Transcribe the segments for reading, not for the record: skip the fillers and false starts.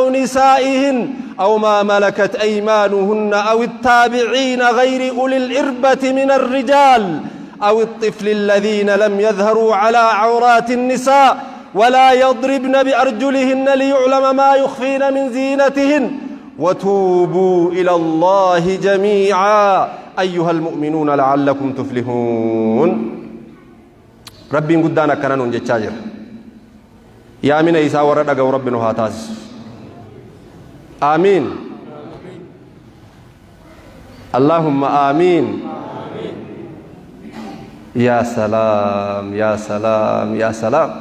أو نسائهن أو ما ملكت أيمانهن أو التابعين غير أولي الإربة من الرجال أو الطفل الذين لم يظهروا على عورات النساء ولا يضربن بأرجلهن ليعلم ما يخفين من زينتهن وتوبوا إلى الله جميعا أيها المؤمنون لعلكم تفلحون. Rabbiin guddaan akkana nuun jechaa jira. Yaamina isaa warra dhaga'u Rabbi nu haa taasisu. Aamiin. Allahumma aamiin. Yaa salaam, yaa salaam, yaa salaam.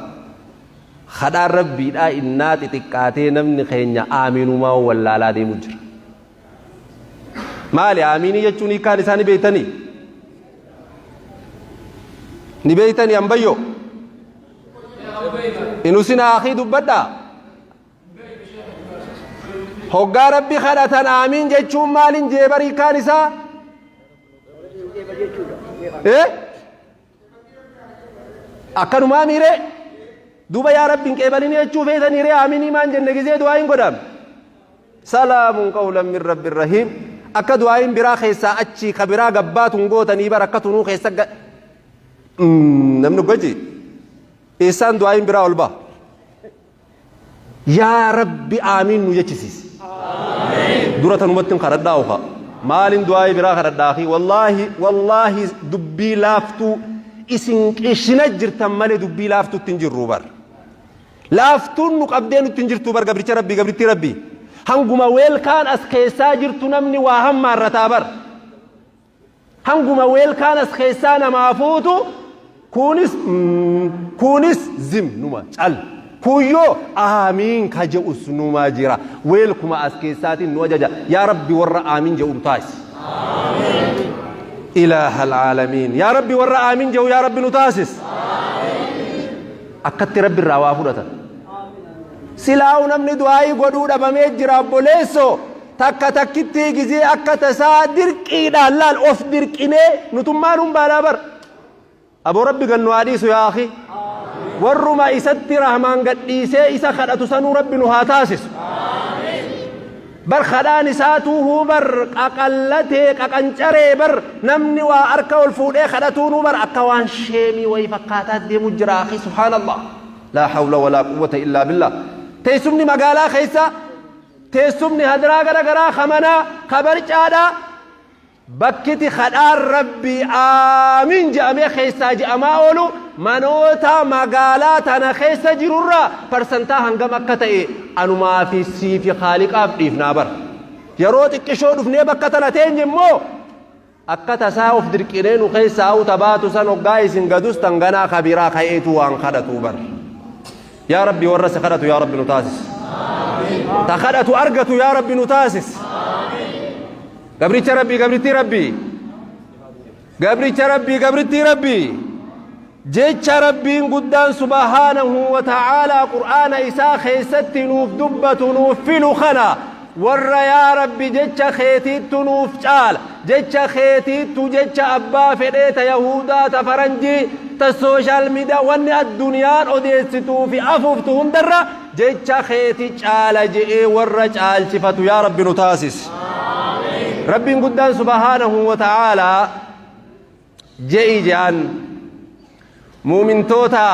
Kadhaan Rabbiidhaa innaa xixiqqaatee namni keenya aamiinumaa wallaalaa deemu jira. Maali aamiinii jechuun hiikkaan isaa ni beektanii? Ni beektanii ambayyoo? Inusin akii dubbadhaa. Hoggaa Rabbi kadhatan aamiin jechuun maalin jeebar hiikkaan isaa? Eh? Akkanumaa miiree? Duuba yaa Rabbi hin qeebalini jechuu feetanii ree aaminii maan jenne gizee du'aa hin godhaam. Salaamun qawlan min rabbir rahiim. Akka du'aayin biraa keessaa achii ka biraa gabbaatu hin gootanii bara akka tunuu keessa namni goji eessaan du'aayin biraa ol ba'a. Yaa Rabbi aamiin nu jechisiisi. Dura tanumatti hin kadhadhaa ofa. Maalin du'aayii biraa kadhadhaa akhi wallaahi wallaahi dubbii laaftuu isin qishina jirtan malee dubbii laaftuutti hin jirru bar. Laaftuun nu qabdee nutti hin jirtu bar gabricha Rabbii gabrittii Rabbii. Hanguma weelkaan as keessaa jirtu namni waa hammaarrataa bar. Hanguma weelkaan as keessaa namaa fuutu kuunis kuunis zim numa cal. Kuuyyoo aamiin ka je'us numa jira. Weelkuma as keessaatiin nu ajaja. Yaa Rabbi warra aamiin je'u nu taasisi. Ilaaha alaalamiin. Yaa Rabbi warra aamiin je'u yaa Rabbi nu taasis. Akkatti Rabbi irraa waa fudhatan. Silaa'u namni du'aayii godhuu dhabamee jira obboleessoo. Takka takkittii gizee akka tasaa dirqiidhaan laal of dirqinee nutummaan hun baanaa bar. Aboo Rabbi gad nu haa dhiisu yaa akhi. Warruma isatti rahmaan gad dhiisee isa kadhatu sanuu Rabbi nu haa taasisu. Bar kadhaan isaatuu huu bar qaqallatee qaqancaree bar namni waa harka ol fuudhee kadhatuunuu bar akka waan sheemii wayii fakkaataa deemu jira akhi subhaanallah. Laa hawla walaa quwwata illaa billah. Teessumni magaalaa keessa Teessumni hadraa gara garaa ka manaa, ka barcaadhaa, bakkiti kadhaan Rabbii aamiin je'amee keessaa je'amaa oolu manoota magaalaa tana keessa jirurraa parsantaa hangam akka ta'e anumaa fi sii fi Khaaliqaaf dhiifnaa bar. Yeroo xiqqishoo dhufnee bakka tana teenye immoo Akka tasaa of dirqinee nu keessaa uta baatu san hoggaa isin gadus tan ganaa ka biraa ka'eetu waan kadhatuu bar. Yaa Rabbi warra si kadhatu yaa Rabbi nu taasis. Ta kadhatu argatu yaa Rabbi nu taasis. Gabricha Rabbii gabrittii Rabbii. Gabricha Rabbii gabrittii Rabbii. Jecha Rabbiin guddaan subhaanahu wa ta'aalaa Qur'aana isaa keessatti nuuf dubbatu nuuf filu kana warra yaa Rabbi jecha keetiittu nuuf caala jecha keetiittu jecha abbaa fedhee ta Yahuudaa ta faranjii ta sooshaal miidiyaa wanni addunyaan odeessituu fi afuuftu hundarra jecha keeti caala je'ee warra caalchifatu yaa Rabbi nu taasisi. Rabbiin guddaan subhaanahu wa ta'aalaa Je'i je'an. Mu'mintoota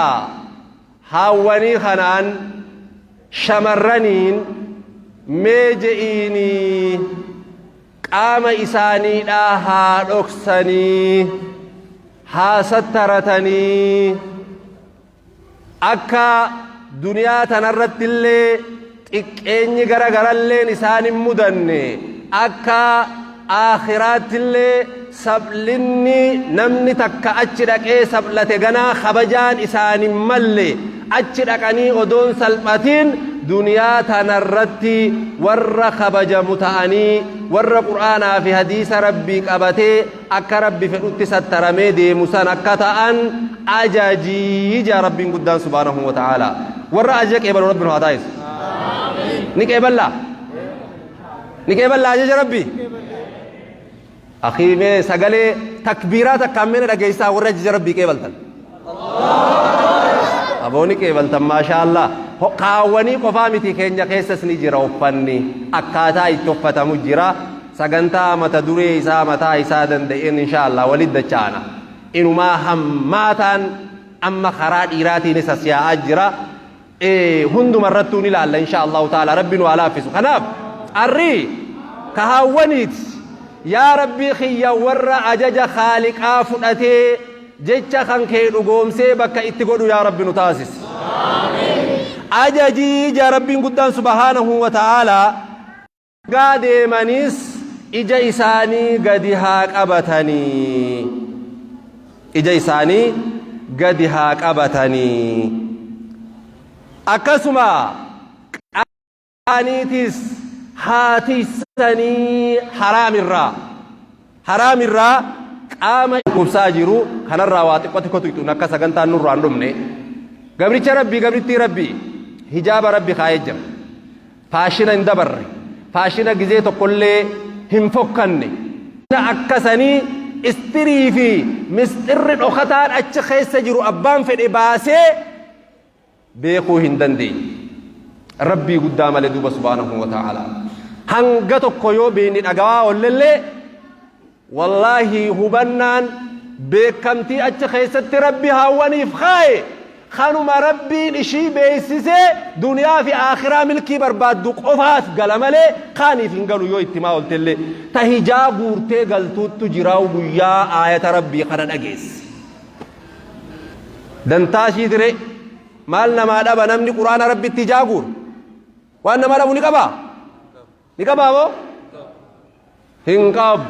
haawwanii kanaan, shamarraniin, mee je'iinii qaama isaaniidhaa haa dhoksanii, haa sattaratanii, Akka duniyaa tanarrattillee xiqqeenyi gara garalleen isaan hin mudanne, akka aakhiraattillee saplinni namni takka achi dhaqee saplate ganaa kabajaan isaan hin malle achi dhaqanii odoon salphatin duniyaa tanarratti warra kabajamu ta'anii warra qur'aanaa fi hadiisa Rabbii qabatee akka Rabbi fedhutti sattaramee deemu san akka ta'an ajajii jaa Rabbiin guddaan subhaanahu wa ta'aalaa. Warra ajaja qeebalu Rabbi nu haa taasisu. Ni qeeballaa? Ni qeeballaa ajaja Rabbi? Akii mee sagalee takbiiraa takkaan mee na dhageessaa warra ajaja Rabbii qeebaltan. Aboo ni qeebaltan maashaa Allah. Kaawwanii qofaa miti, keenya keessas ni jira. Uffanni akkaataa itti uffatamu jira. Sagantaa mata duree isaa mataa isaa danda'een insha Allah walitti dacha'ana. Inumaa hammaataan amma karaa dhiiraatiinis as yaa'aa jira. Hunduma irrattuu ni ilaalla insha Allahu ta'ala. Rabbi nu haa laaffisu. Kanaaf arrii ka haawwaniiti. Yaa Rabbii kiyya, warra ajaja Khaaliqaa fudhatee jecha kan kee dhugoomsee bakka itti godhu yaa Rabbi nu taasisi. Ajajii ija Rabbiin guddaan subhaanahu wa ta'aalaa gaa deemanis ija isaanii gadi haa qabatanii, ija isaanii gadi haa qabatanii, akkasuma qaaniitis haa tiysanii haraamirraa. Haraamirraa qaama dhukkubsaa jiru kanarraa waa xiqqoo xiqqoo tuqxuun akka sagantaan nurraa hin dhumne. Gabricha Rabbii, gabrittii Rabbii, hijaaba Rabbi kaa'ee jira. Faashina hin dabarre, faashina gizee tokkollee hin fokkanne. Akkasanii istirii fi misxirri dhokataan achi keessa jiru abbaan fedhe baasee beekuu hin dandeenye. Rabbii guddaa malee duuba subhaanahu wa ta'ala. Hanga tokko yoo beekni dhagawaa ollellee, wallaahi hubannaan beekamtii achi keessatti Rabbi haawwaniif kaaye kanuma Rabbiin ishii beeksisee duniyaa fi aakhiraa milkii barbaaddu qofaaf gala malee kaaniif hin galu. Yoo itti maa oltellee ta hijaa guurtee galtuuttu jiraa'u guyyaa aayata Rabbii kana dhageesse. Dantaa ishii ture maal namaa dhaba? Namni Quraana Rabbitti hijaa guuru waan nama dhabu ni qabaa? Ni qabaa moo hin qabu?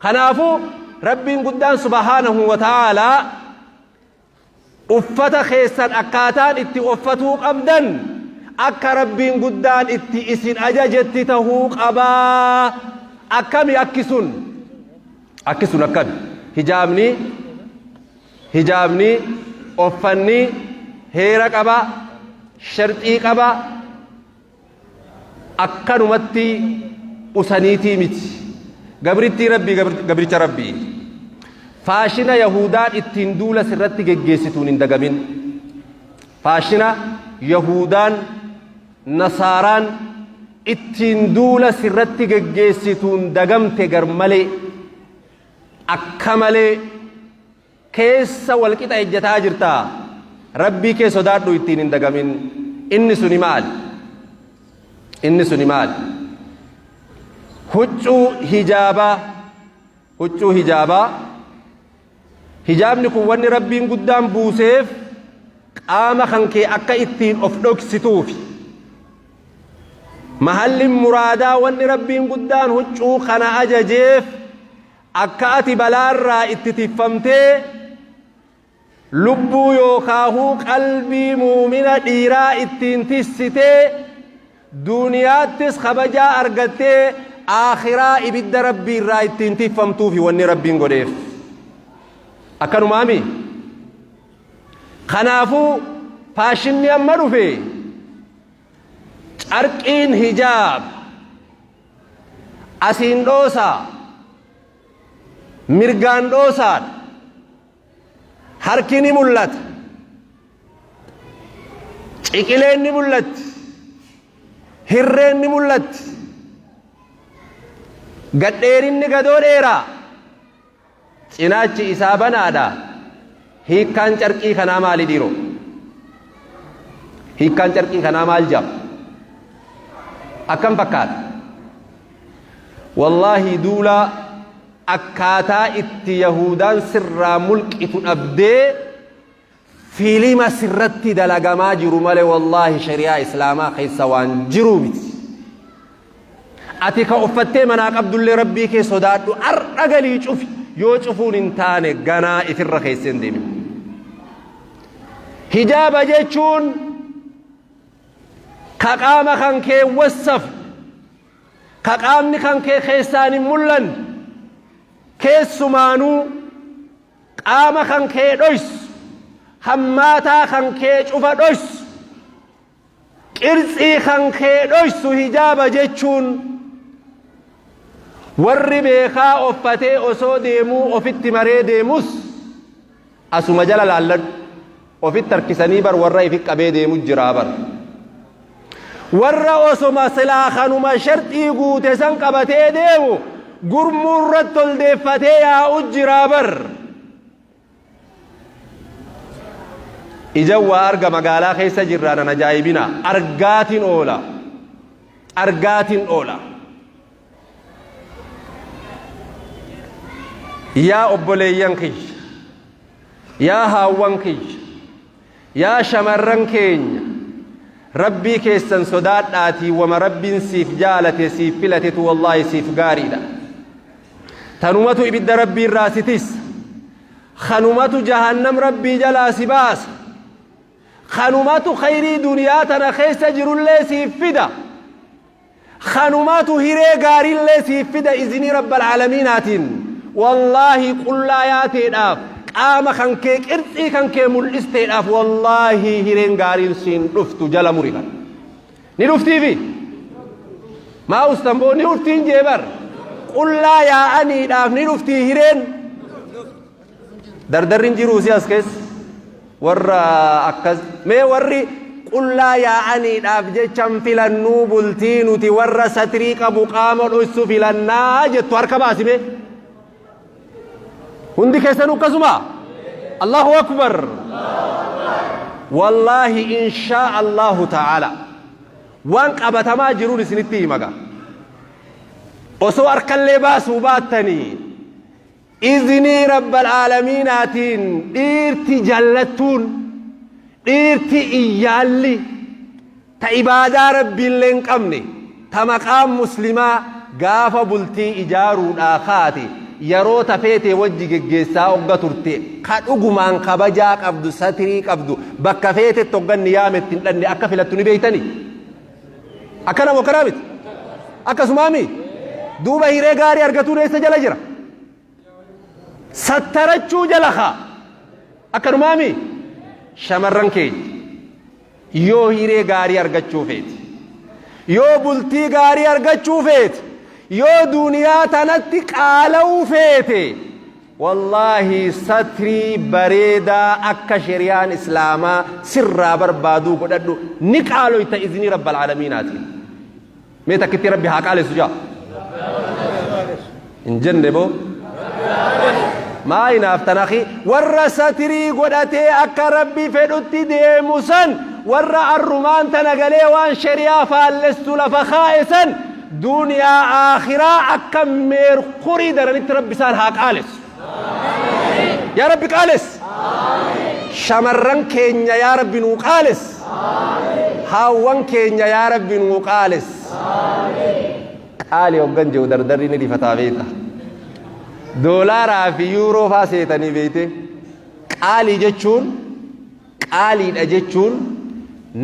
Kanaafuu Rabbiin guddaan subhaanahu wa ta'aalaa uffata keessan akkaataan itti uffatuu qabdan akka Rabbiin guddaan itti isin ajajetti tahuu qabaa. Akkami akki sun? Akki sun akkami? Hijaabni uffanni heera qaba, sharxii qaba. Akkanumatti usaniitii miti. Gabrittii Rabbii, gabricha Rabbii, faashina Yahudaan ittiin duula sirratti geggeessituun hin dagamin. Faashina Yahudaan, Nasaaraan ittiin duula sirratti geggeessituun dagamte gar malee akka malee keessa walqixa ejjataa jirta. Rabbii kee sodaadhu, ittiin hin dagamin. Inni suni maali? Inni suni maali? Huccuu hijaabaa. Huccuu hijaabaa. Hijaabni kun wanni Rabbiin guddaan buuseef qaama kan kee akka ittiin of dhoksituufi. Mahallin muraadaa wanni Rabbiin guddaan huccuu kana ajajeef akka ati balaarraa itti tiffamtee lubbuu yookaahuu qalbii muumina dhiiraa ittiin tissitee duniyaattis kabajaa argattee aakhiraa ibidda Rabbii irraa ittiin tiffamtuufi wanni Rabbiin godheef. Akkanumaami? Kanaafuu faashinni amma dhufe, carqiin hijaab asiin dhoosaa, mirgaan dhoosaadha. Harki ni mul'ata, ciqileen ni mul'atti, hirreen ni mul'atti, gadheerinni gadoo dheeraa, cinaachi isaa banaadha. Hiikkaan carqii kanaa maali dhiiroo? Hiikkaan carqii kanaa maal jedhama? Akkam fakkaata? Wallaahi duula akkaataa itti Yahudaan sirraa mulqitu dhabdee fiilima sirratti dalagamaa jiru malee, wallaahi shari'aa Islaamaa keessa waan jiruu miti. Ati ka uffattee manaa qabdullee Rabbii kee sodaadhu, har'a galii cufi. Yoo cufuun hin taane ganaa ifirra keessee hin deemin. Hijaaba jechuun ka qaama kan kee wassaf, ka qaamni kan kee keessaan hin mul'anne, keessumaanuu qaama kan kee dhoysu, hammaataa kan kee cufa dhoysu, qirtsii kan kee dhoysu hijaaba jechuun. Warri beekaa uffatee osoo deemuu ofitti maree deemus asuma jala laalladhu. Ofitti harkisanii bar warra ifi qabee deemu jiraa bar. Warra osoma silaa kanuma sharxii guute san qabatee deemu gurmuu irratti ol deeffatee yaa'u jiraa bar. Ijan waa arga magaalaa keessa jirraa nan ajaa'ibina. Argaatiin oola. Argaatiin oola. Yaa obboleeyyan kiyya. Yaa haawwan kiyya. Yaa shamarran keenya. Rabbii keessan sodaadhaatii wama Rabbiin siif jaalate siif filatetu wallaahi siif gaariidha. Tanumatu ibidda Rabbii irraa si tissa. Kanumatu jahannam Rabbii jalaa si baasa. Kanumatu khayrii duniyaa tana keessa jirullee siif fida. Kanumatu hiree gaariillee siif fida izinii Rabbal Aalamiinaatiin. Wallaahi qullaa yaateedhaaf qaama kan kee qirtsii kan kee mul'isteedhaaf wallaahi hireen gaariin siin dhuftu jala muri kan. Ni dhuftiifi? Maa ustan boo ni dhuftiin jee bar. Qullaa yaa'aniidhaaf ni dhuftii hireen. Dardarri hin jiruu si as keessa. Warra akkas mee warri qullaa yaa'aniidhaaf jechan filannuu bultii nuti warra satrii qabu qaama dhoysu filannaa jettu harka baasi mee. Hundi keessanuu akkasuma? Allahu akbar. Wallaahi inshaa Allahu ta'ala waan qabatamaa jiruun isinitti himaga. Osoo harkallee baasuu baattanii izinii rabbal aalamiinaatiin dhiirti jallattuun dhiirti iyyaalli ta ibaadaa rabbiillee hin qabne ta maqaan muslimaa gaafa bultii ijaaruudhaa kaate yeroo ta feete wajji geggeessaa ogga turte ka dhugumaan kabajaa qabdu satrii qabdu bakka feetetti hogganni yaametti hin dhanne akka filattu ni beeytani. Akkana moo akkanaa miti? Akkasumaami? Duuba hiree gaarii argatuun eessa jala jira? Sattarachuu jala kaa. Akkanumaami? Shamarran keenya yoo hiree gaarii argachuu feete, yoo bultii gaarii argachuu feete, yoo duniyaa tanatti qaala'uu feete, Wallaahi satrii bareedaa akka sheriyaan islaamaa sirraa barbaaduu godhadhu ni qaaloyta iznii rabbal aalamiinaatiin. Mee takkitti rabbi haa qaalessu jaa. Hin jenne boo. Maa hinaaftan akhi warra satirii godhatee akka rabbi fedhutti deemu san warra arrumaan tana galee waan sheriyaa faallessu lafa kaa'e san Duniyaa aakhiraa akka meerkurii daranitti rabbi isaan haa qaalessu. Yaa rabbi qaalessi. Shamarran keenya yaa rabbi nuu qaalessi. Haawwan keenya yaa rabbi nuu qaalessi. Qaali hoggan jiru dardarri ni rifataa beekta. Doolaaraa fi yuuroo faa seetanii beekte. Qaalii jechuun qaaliidha jechuun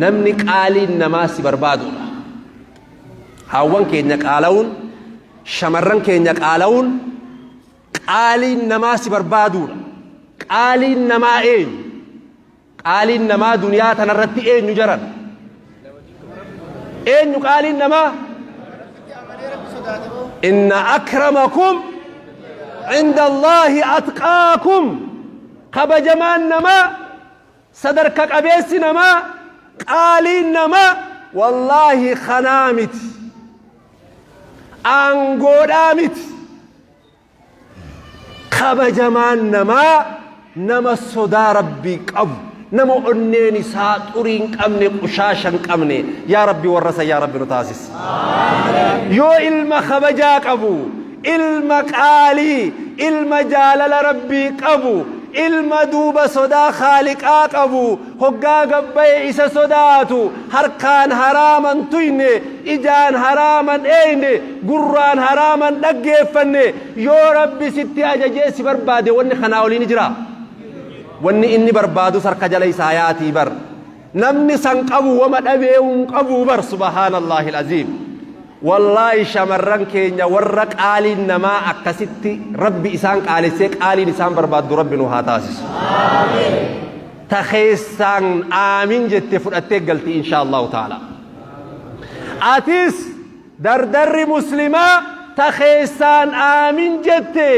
namni qaaliin namaa si barbaadudha. Haawwan keenya qaala'uun, shamarran keenya qaala'uun qaaliin namaa si barbaaduudha. Qaaliin namaa eenyu? Qaaliin namaa duniyaa tanarratti eenyu jaran? Eenyu qaaliin namaa? Inna akramakum inda Allaahi atqaakum. Kabajamaan namaa Sadarka qabeessi namaa, qaaliin namaa wallaahi kanaa miti. Aangoodhaa miti. Kabajamaan namaa nama sodaa Rabbii qabu, nama onneen isaa xurii hin qabne, qushaasha hin qabne. Yaa Rabbi warra san yaa Rabbi nu taasisi. Yoo ilma kabajaa qabu, ilma qaalii, ilma jaalala Rabbii qabu, ilma duuba sodaa khaaliqaa qabu, hoggaa gabbaye isa sodaatu, harkaan haraaman tuyne, ijaan haraaman eeyne, gurraan haraaman dhaggeeffanne, yoo Rabbi sitti ajajee si barbaade wanni kanaa olii ni jiraa? Wanni inni barbaadus harka jala isaa yaatii bar. Namni san qabu wama dhabee hin qabu bar subhaanallahil aziim. Wallaahi shamarran keenya warra qaaliin namaa akkasitti rabbi isaan qaalessee qaaliin isaan barbaaddu rabbi nu haa taasisu. Ta keessaan aamin jette fudhattee galti insha Allahu ta'ala. Atis dardarri muslimaa ta keessaan aamin jette.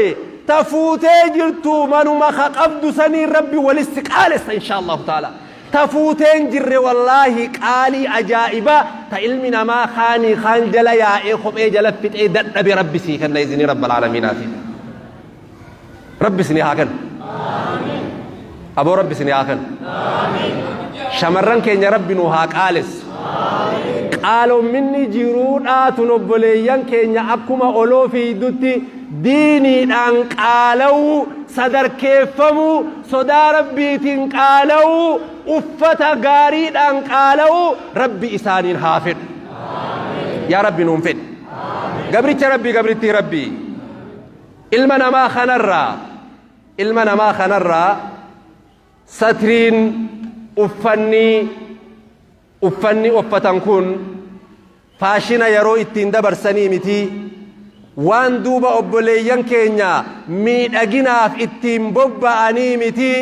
Ta fuutee jirtu manuma ka qabdu saniin Rabbi walis si qaalessa insha Allahu ta'ala. Ta fuutee hin jirre wallaahi qaalii ajaa'ibaa ta ilmi namaa kaanii kaan jala yaa'ee kophee jala fixee dadhabe Rabbi sii kenna izinii Rabbal aalamiinaatiin. Rabbi isinii haa kennu. Aboo Rabbi isinii haa kennu. Shamarran keenya Rabbi nu haa qaalessu. Qaalomminni jiruudhaa tun obboleeyyan keenya akkuma oloo fiigdutti diiniidhaan qaala'uu, sadarkeeffamuu, sodaa Rabbiitiin qaala'uu, uffata gaariidhaan qaala'uu Rabbi isaaniin haa fedhu. Yaa Rabbi nuun fedhi. Gabricha Rabbii gabrittii Rabbii. Ilma namaa kanarraa ilma namaa kanarraa satriin uffanni uffanni uffatan kun faashina yeroo ittiin dabarsanii miti waan duuba obboleeyyan keenya miidhaginaaf ittiin bobba'anii miti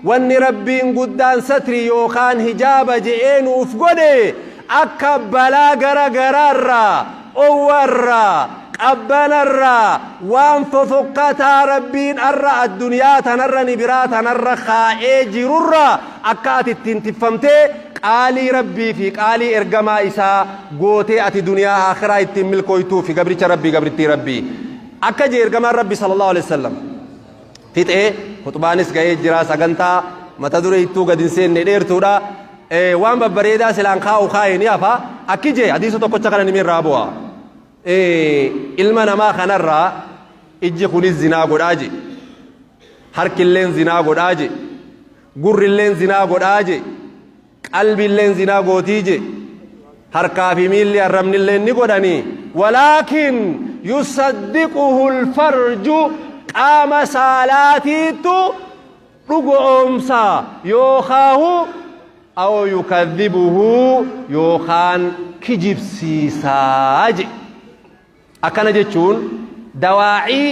wanni Rabbiin guddaan satrii yookaan hijaaba je'ee nuuf godhe akka balaa gara garaarraa Owwarraa, qabbanarraa, waan fofokkataa Rabbiin arra addunyaa tanarra ni biraa tanarra kaa'ee jirurraa akka ati ittiin tiffamtee qaalii Rabbii fi qaalii ergamaa isaa gootee ati duniyaa aakhiraa ittiin milkooytuufi gabricha Rabbii gabrittii Rabbii. Akka jee ergamaan Rabbi sallallahu alaihi wasallam. Fixee khuxbaanis ga'ee jira sagantaa mata duree ittuu gad hin seenne dheertuudha. Waan babbareedaa silaan kaa'u kaa'e ni hafa. Akki jee hadiisa tokkocha kana nimi irraa bu'a. Ilma namaa kanarraa ijji kunis zinaa godhaa je. Harkilleen zinaa godhaa je. Gurrilleen zinaa godhaa je. Qalbiilleen zinaa gootii je. Harkaa fi miilli arrabnilleen ni godhani. Walaakin yusaddiquhu alfarju qaama saalaatiittu dhugo'oomsa yookaahu aw yukadhibuhu yookaan kijibsiisaa je. Akkana jechuun dawaa'ii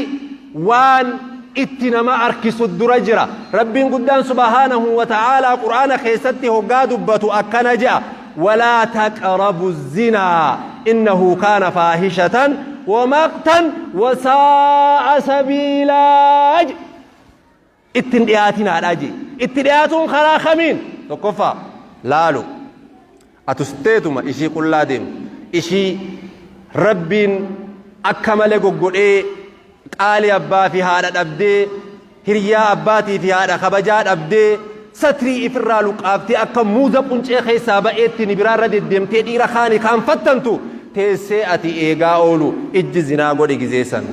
waan itti nama arkisu dura jira. Rabbiin guddaan subhaanahu wa ta'aalaa Qur'aana keessatti hoggaa dubbatu akkana je'a. Walaa taqrabu zinaa innahu kaana faahishatan wa maqtan wa saa'a sabiilaa jedhe. Itti hin dhiyaatinaadha jee. Itti dhiyaatuun karaa kamiin? Tokkoffaa laalu. Atusteetuma ishii qullaa deemtu. Ishii Rabbiin akka malee goggodhee qaalii abbaa fi haadha dhabdee hiriyaa abbaatii fi haadha kabajaa dhabdee satrii ifirraa luqqaaftee akka muuza quncee keessaa ba'eetti ni biraarra deddeemtee dhiira kaani kaan fattantu teessee ati eegaa oolu ijji zinaa godhi gizeessan.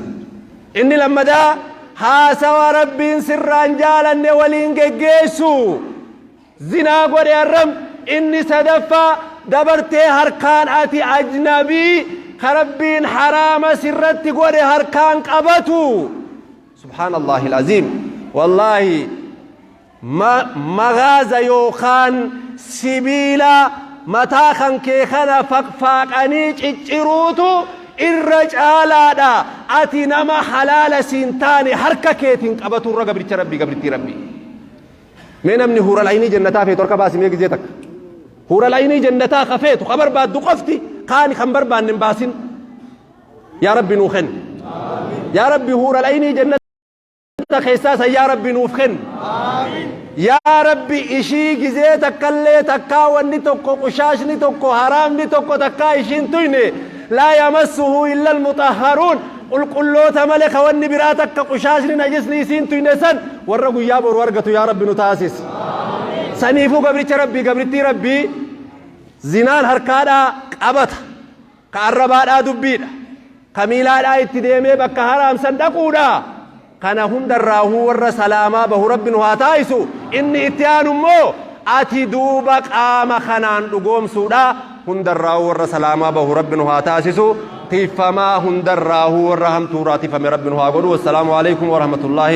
Inni lammadaa haasawa Rabbiin sirraa hin jaalanne waliin geggeessu. Zinaa godhe arram. Inni sadaffaa dabartee harkaan ati ajnabii ka Rabbiin haraama sirratti godhe harkaan qabatu. Subhaanallahi al-aziim. Wallaahi Magaaza yookaan sibiila mataa kan kee kana faqfaaqanii cicciruutu irra caalaadha. Ati nama halaala siin taane harka keetiin qabatu irra gabricha Rabbii gabrittii Rabbii. Mee namni huural aynii jannataa feetu harka baasi mee gizee takka. Huural aynii jannataa ka feetu ka barbaaddu qofti kaani kan barbaanne hin baasin. Yaa Rabbi nuu kenni. Yaa Rabbi huural aynii jannataa keessaa san yaa Rabbi nuuf kenni. Yaa Rabbi ishii gizee takkallee takkaa wanni tokko qushaashni tokko haraamni tokko takkaa ishiin tuyne laa yamassuhu illa almutahharuun qulqulloota malee ka wanni biraa takka qushaashni najisni isiin tuyne san warra guyyaa boru argatu yaa Rabbi nu taasis. Saniifuu gabricha Rabbii gabrittii Rabbii zinaan harkaadhaa qabata. Ka arrabaadhaa dubbiidha. Ka miilaadhaa itti deemee bakka haraam san dhaquudha. Kana hundarraahuu warra salaamaa bahu Rabbi nu haa taasisu. Inni itti aanu immoo ati duuba qaama kanaan dhugoomsuudha. Hundarraahuu warra salaamaa bahu Rabbi nu haa taasisu. Tiiffamaa hundarraahuu warra hamtuurraa tifame Rabbi nu haa godhu. Wassalaamu alaikum warahmatullaahi.